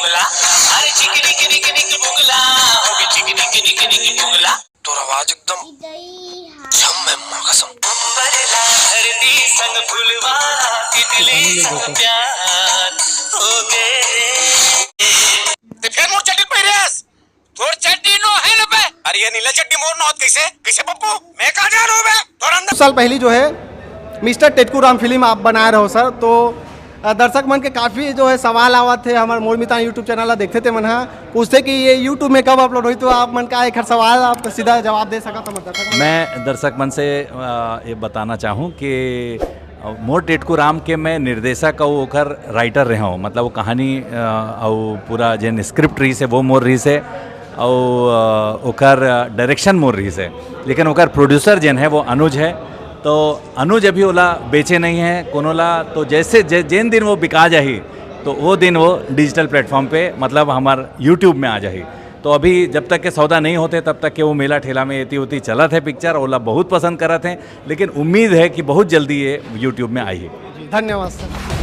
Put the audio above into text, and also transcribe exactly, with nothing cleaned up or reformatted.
अरे चिकनी किनी किनी बुगला, होगी चिकनी किनी किनी बुगला। तोर आवाज एकदम छम है, माँ कसम। ते फेर मोर चड्डी पहिरे हस? तोर चड्डी नो है न बे? अरे ये नीला चड्डी मोर नोहत कैसे? कैसे पप्पू? मैं कहाँ जानू बे? तोर अंदर कुछ साल पहली जो है मिस्टर टेटकू राम फिल्म आप बनाए रहो सर, तो अ, दर्शक मन के काफ़ी जो है सवाल आवत है हमर मोर मितान YouTube चैनल ला देखते ते मन हा पूछते कि ये YouTube में कब अपलोड होई, तो आप मन का एक हर सवाल आप सीधा जवाब दे सकत हो दर्शक मन। मैं दर्शक मन से अ, ये बताना चाहूँ कि अ, मोर टेटकू राम के मैं निर्देशक अउ ओकर राइटर रहे हूँ, मतलब वो कहानी अ, अउ पूरा जेन स्क्रिप्ट रही से वो मोर रही से अउ अ, ओकर डायरेक्शन मोर रही से, लेकिन ओकर प्रोड्यूसर जेन है वो अनुज है। तो अनुज अभी ओला बेचे नहीं है कोनो ला, तो जैसे जे, जेन दिन वो बिका जाही तो वो दिन वो डिजिटल प्लेटफॉर्म पे, मतलब हमार YouTube में आ जाही। तो अभी जब तक के सौदा नहीं होते तब तक के वो मेला ठेला में एती ओती चलत है पिक्चर, ओला बहुत पसंद करत हैं, लेकिन उम्मीद है कि बहुत जल्दी ये YouTube में आई है। धन्यवाद सर।